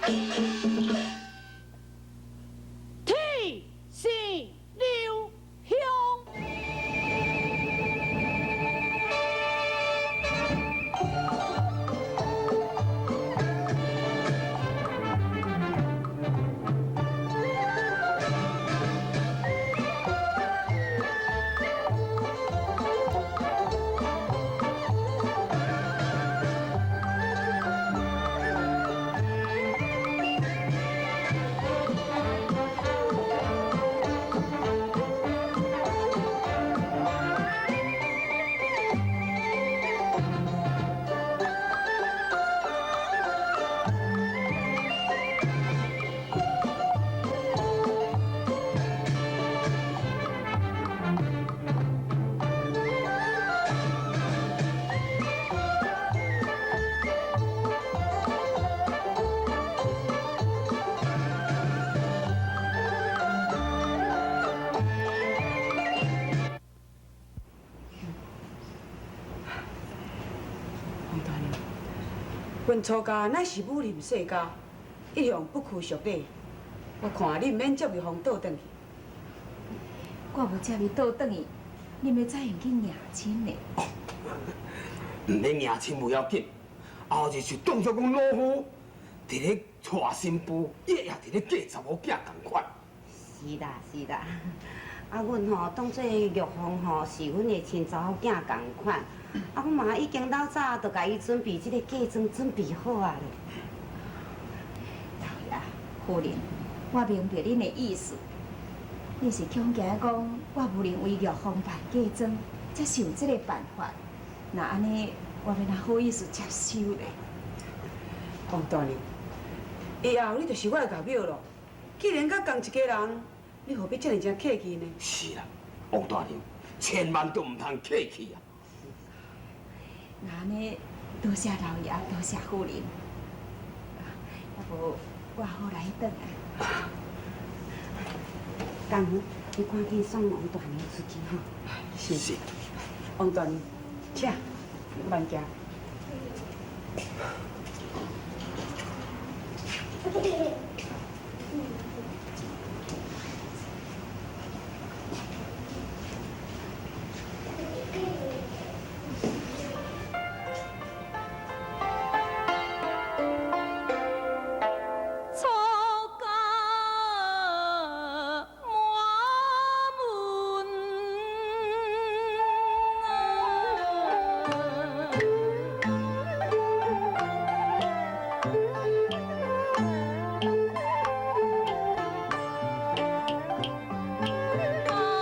天生留香。王大娘，阮楚家乃是武林世家，一向不拘俗礼。我看你毋免接玉凤倒转去。我無接伊倒轉去，恁欲怎樣去迎親呢？毋免迎親無要緊，後日就當作講老夫佇咧娶新婦，伊也佇咧嫁查某囝仝款。是啦是啦，啊，阮吼當做玉鳳吼是阮的親查某囝仝款，啊，阮嘛已經老早就共伊準備這個嫁妝準備好啊咧。老爺，夫人，我明白恁的意思，你是恐驚講我無能為玉鳳辦嫁妝，才想這個辦法。若按呢，我欲哪好意思接受咧？王大娘，以後你就是我的岳母咯。既然佮仝一家人，你何必這爾正客氣呢？是啦，王大娘，千萬都毋通客氣啊！若按呢，多謝老爺，多謝夫人。猶無我好來轉來。江云，你趕緊送王大娘出去吼。是是，王大娘，請，慢行。楚家滿門。愛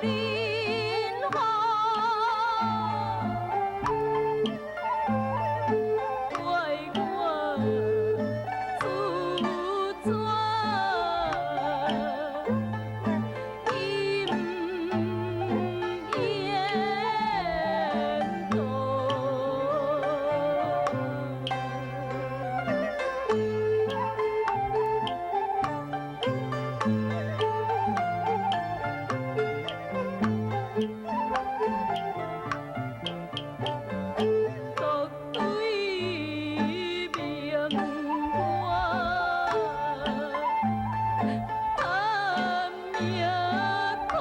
恁好，為我自作音言獨對明我探命苦，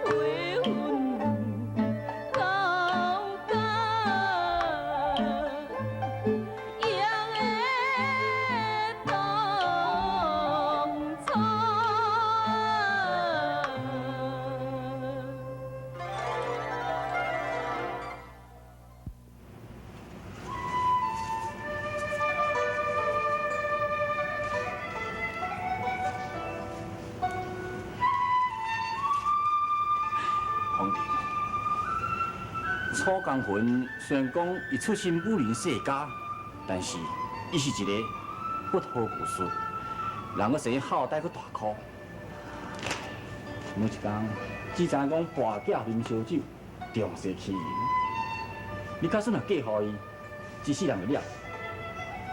悔恨到家，也會當初。皇帝，楚江雲雖然講伊出身武林世家，但是伊是一個不好武術，人閣生於後代閣大箍。每一工只知影講跋筊啉燒酒，重色欺人。你假使若嫁予伊，一世人就了。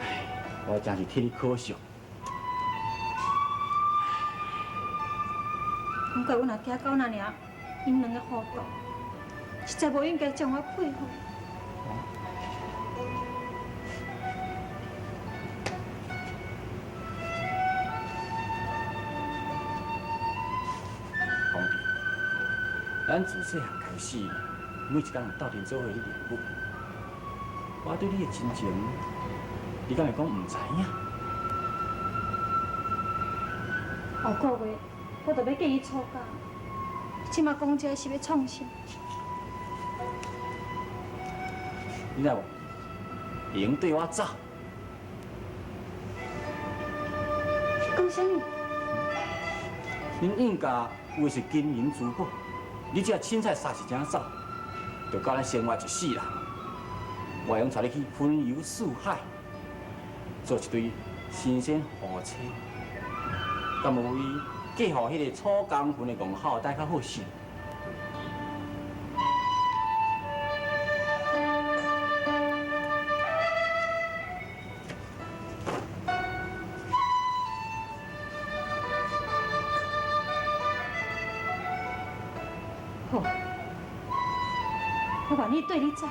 唉，我真是替你可惜。不過阮若聽到那爾，𪜶兩个糊塗，實在無應該將我配予。咱自细汉开始，每一工就鬥陣做伙去练武。我對你的真情，你敢會講毋知影？後個月我就欲嫁去楚家，這馬講這是欲創啥？你若會用對我走？講啥物？恁尹家有的是金銀珠寶，你這凊彩殺一隻走，就夠咱生活一世人。我會用帶你去雲遊四海，做一對神仙夫妻，敢無比嫁予彼个楚江云的戆后代較好勢？好，我願意綴你走。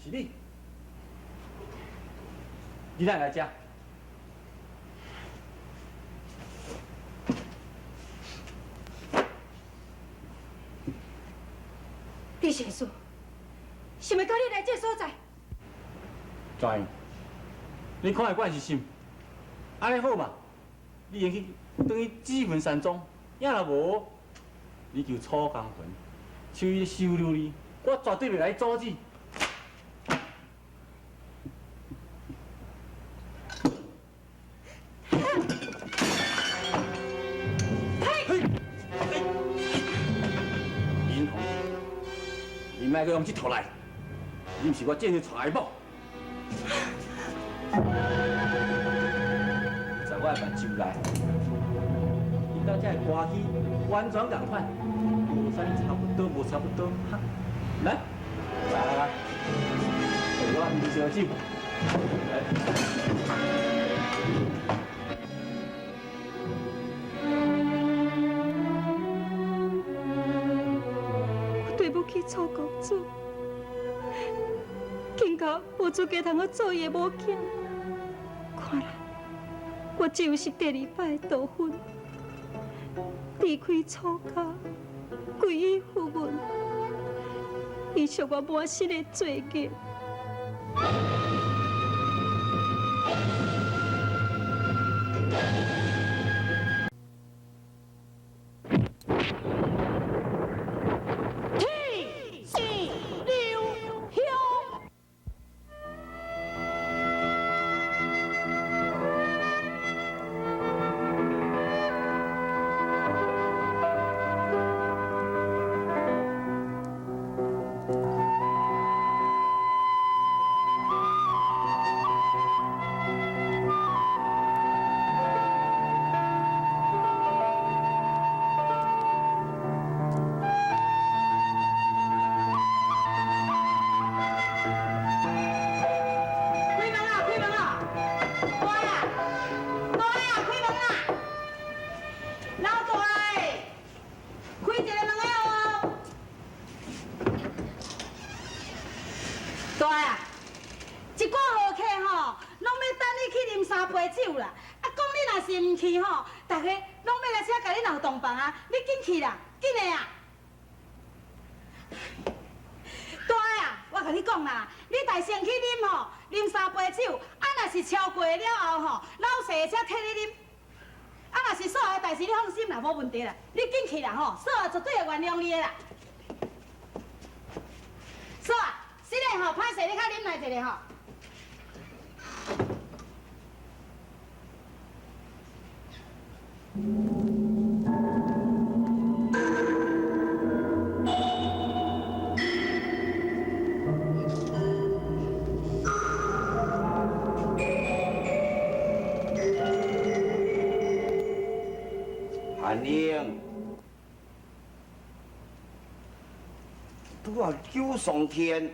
是你，你哪會來遮？李先生，想袂到你來這所在。怎樣？你看會慣是心，按呢好嘛？你用去轉去紫雲山莊，也若無，你求楚江雲，求伊收留你，我絕對袂來阻止。林红，你莫阁用這套來，你毋是我正式娶的某。在我的目睭內，你到這个歌姬完全仝款，無啥物差不多，無差不多，哈。來，來來來，我飲燒酒。來。我對不起楚公子，更加無資格通去做伊的某囝。看來我只有是第二擺的逃婚，離開楚家，歸依佛門，伊贖我滿身的罪孽。開門啊！開門啊！大啊！大啊！開門啊！老大，開一個門仔哦！大啊！一寡好客吼，攏欲等你去啉三杯酒啦。啊，講你若是毋去吼，逐家攏欲來遮共你鬧洞房啊！你緊去啦，緊的啊！大啊，我共你講啦，你大先去啉吼，啉三杯酒，啊，若是超過了後吼，老細才替你啉。啊，若是所有的代誌你放心啦，無問題啦，你緊去啦吼，嫂仔絕對會原諒你的啦。嫂啊，這个吼，歹勢你較忍耐一下吼。韓英，拄仔九松天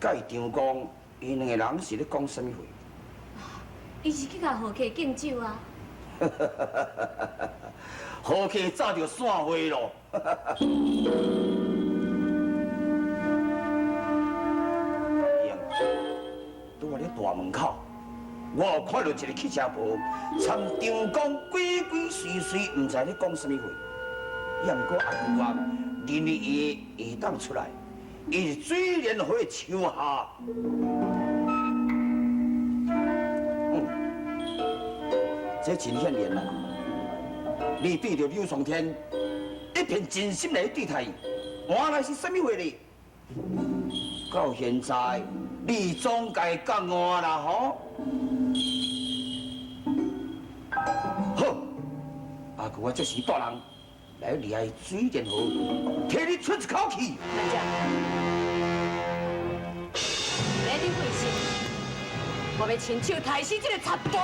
佮伊張公，𪜶兩个人是咧講啥物話？伊是去共好客敬酒啊。好客早就散会咯。拄仔咧大门口，我有看著一个汽车婆，参张公鬼鬼祟祟，毋知咧讲啥物话。也毋过阿舅啊，认为伊会当出来，伊是水莲花树下。嗯，这真显然啦。你对著柳松天一片真心来对待伊，换来是啥物话呢？到现在，你总该觉悟啦吼。好，阿舅我这时带人来掠水电河，替你出一口气。大姐，免你费心，我欲亲手刣死这个贼婆。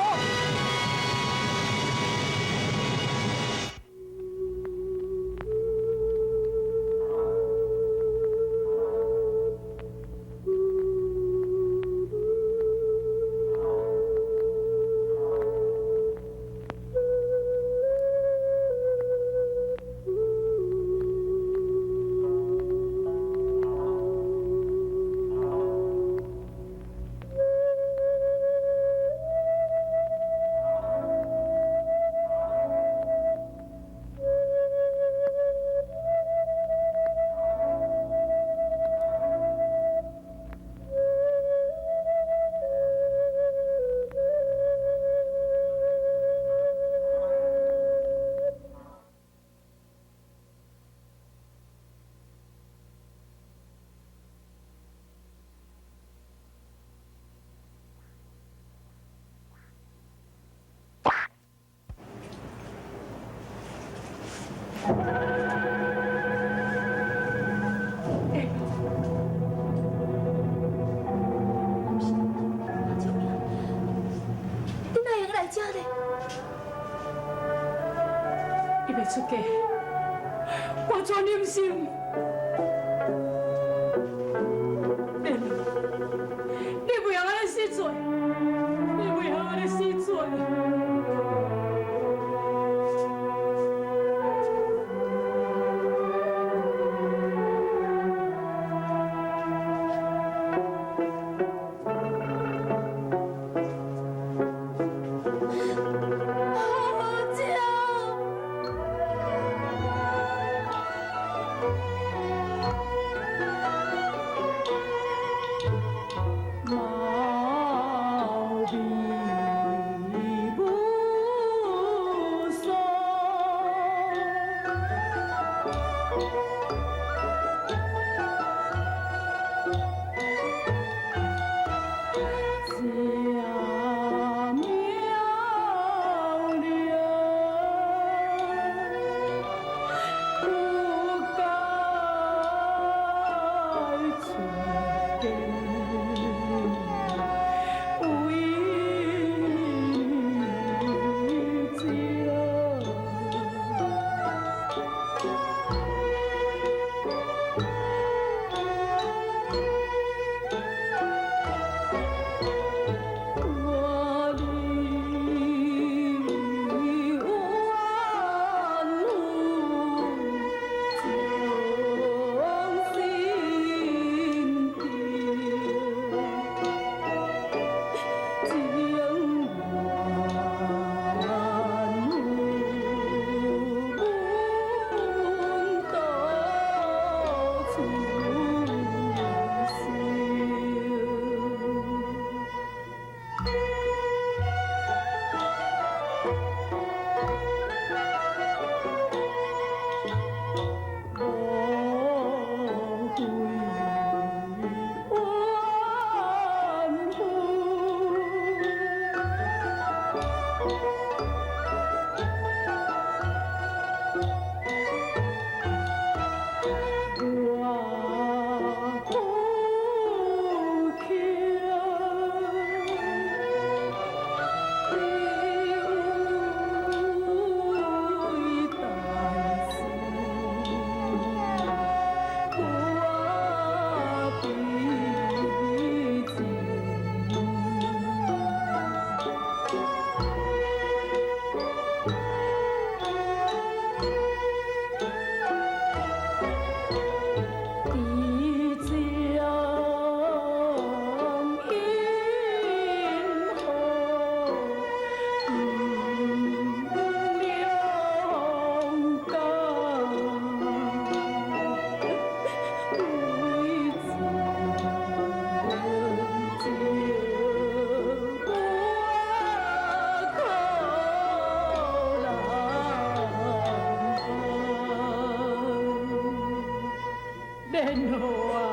你哪会来这呢？伊袂出嫁，我怎忍心？你袂用按呢死罪，你袂用按呢死罪。阿姐。莲荷啊！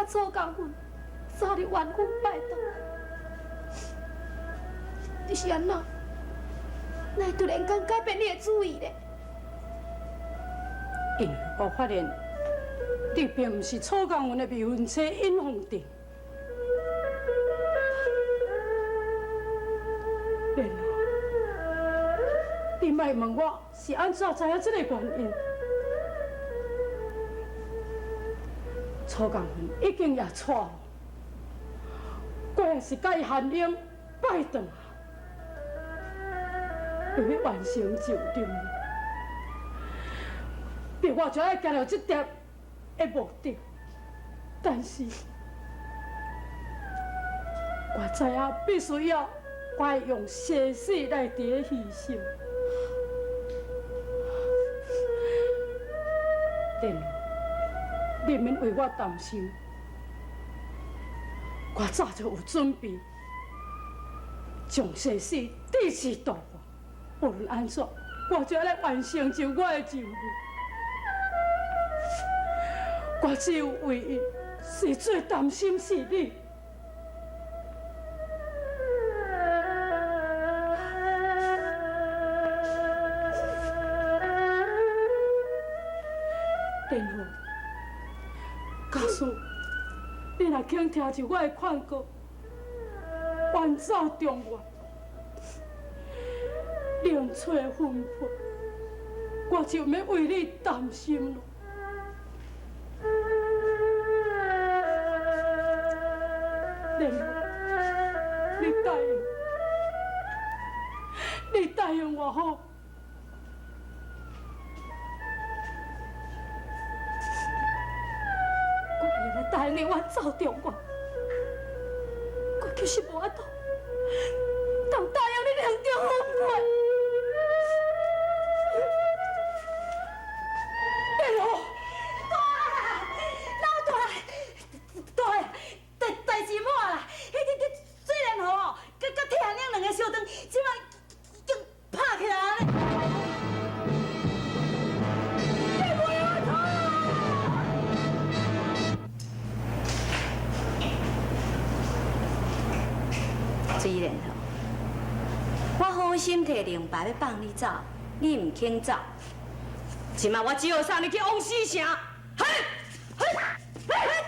楚江云早日完婚拜堂，你是按怎？哪会突然间改变你的主意咧？因为我发现你并毋是楚江云的未婚妻尹凤珍。莲荷，你莫问我是按怎知影这个原因。楚江云已经也娶了，我也是佮伊韩英拜堂，欲欲完成就任，逼我就爱行到这点的目的，但是我知影必须要我用生死来伫咧牺牲。莲荷，你毋免为我担心，我早就有准备，将生死置之度外，无论按怎，我就爱来完成就我的任务。我只有唯一是最担心是你。莲荷，假使你若肯听就我的劝告，远走中原，另找婚配，我就免为你担心了。莲荷，你答应，你答应我好。我会来答应你，我走中原，我就是无法度，通答应你另得婚配。莲荷，大，老大，大，代代志莫啦，彼个水莲荷哦，佮铁汉岭两个小灯，这摆已经拍起来咧。水莲荷，我好心提灵牌欲放你走，你毋肯走。这摆我只好送你去往死城。嘿，嘿，嘿，嘿。